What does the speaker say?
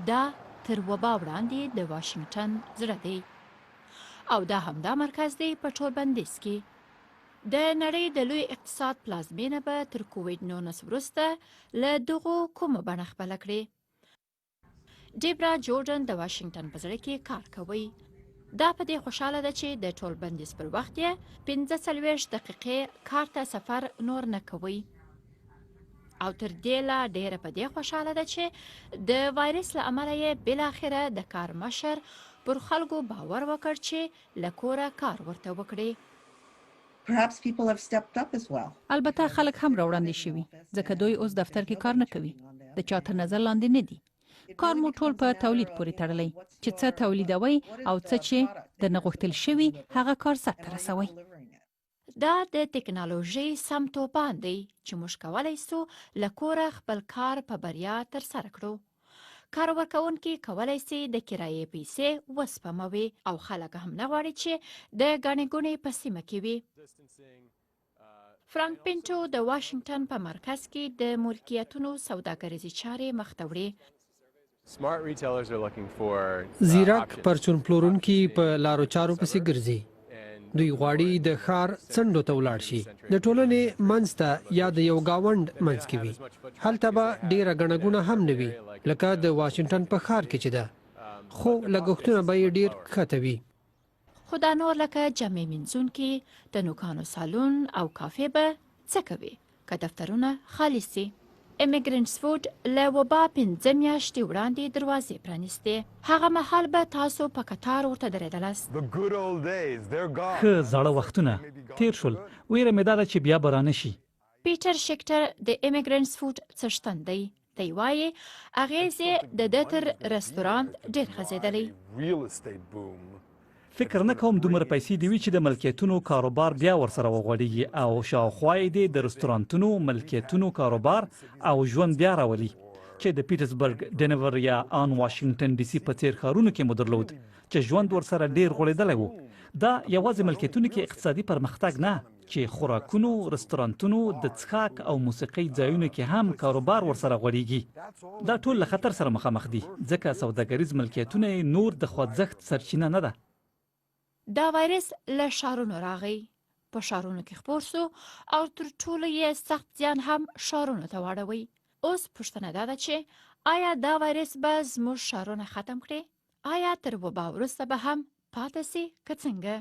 دا تر وبا وړاندې د واشنګټن زړه دی او دا همدا مرکز دی په ټول بندیز کې. د نړۍ د لوی اقتصاد پلازمینه به تر کوویډ 19 وروسته له دغو کومه بڼه خپله کړي؟ ډیبرا جورډن د واشنګټن په زړه کې کار کوي. دا په دې خوشاله ده چې د ټول بندیز پر وخت یې 45 دقیقې کار ته سفر نور نه کوي او تر دې لا ډیره په دې خوشاله ده چې د وایرس له امله یې بالاخره د کار مشر پر خلکو باور وکړ چې له کوره کار ورته وکړي. البته خلک هم راوړاندې شوي، ځکه دوی اوس دفتر کې کار نه کوي، د چا تر نظر لاندې نه دي. کار مو ټول په تولید پورې تړلی، چې څه تولیدوئ او څه چې درنه غوښتل شوي، هغه کار سرته رسوئ. دا د تکنالوژۍ سم توپان دی چې موږ کولای سو له کوره خپل کار په بریا ترسره کړو. کار ورکوونکي کولای سي د کرایې پیسې وسپموي او خلک هم نه غواړي چې د ګڼې ګوڼې په سیمه کې وي. فرانک پینټو د واشنګټن په مرکز کې د ملکیتونو سوداګریزې چارې مخته وړي. ځیرک پرچون پلورونکي په لارو چارو پسې ګرځي. دوی غواړي د ښار څنډو ته ولاړ شي، د ټولنې منځ ته یا د یو ګاونډ منځ کې وي. هلته به ډېره ګڼه ګوڼه هم نه وي لکه د واشنګټن په ښار کې چې ده، خو لګښتونه به یې ډېر کښته وي. خو دا نور لکه جامې مینځونکي، د نوکانو سالون او کافې به څه کوي که دفترونه خالي سي؟ امیګرنټس فوډ له وبا 5 میاشتې وړاندې دروازې پرانیستې. هغه مهال به تاسو په کتار ورته درېدلاست. ښه زاړه وختونه تېر شول، وېره مې دا ده چې بیا به رانه شي. پیټر شیکټر د امیګرنټس فوډ څښتن دی. دی وايي اغېز یې د ده تر رستورانت ډېر غځېدلی. فکر نه کوم دومره پیسې دې وي چې د ملکیتونو کاروبار بیا ورسره وغوړیږي او شاوخوا یې دې د رستورانتونو، ملکیتونو کاروبار او ژوند بیا راولي چې د پیټرزبرګ، ډنور یا آن واشنګټن ډي سي په څېر ښارونو کې مو درلود چې ژوند ورسره ډېر غوړېدلی و. دا یوازې ملکیتونو کې اقتصادي پرمختګ نه، چې خوراکونو، رستورانتونو، د څښاک او موسیقۍ ځایونو کې هم کاروبار ورسره غوړیږي. دا ټول له خطر سره مخامخ دي، ځکه سوداګریز ملکیتونه یې نور د خوځښت سرچینه نه ده. دا وایرس له ښارونو راغی، په ښارونو کې خپور شو او تر ټولو یې سخت زیان هم ښارونو ته واړوی. اوس پوښتنه دا ده چې آیا دا وایرس به زموږ ښارونه ختم کړي؟ آیا تر وبا وروسته به هم پاتې سي که څنګه؟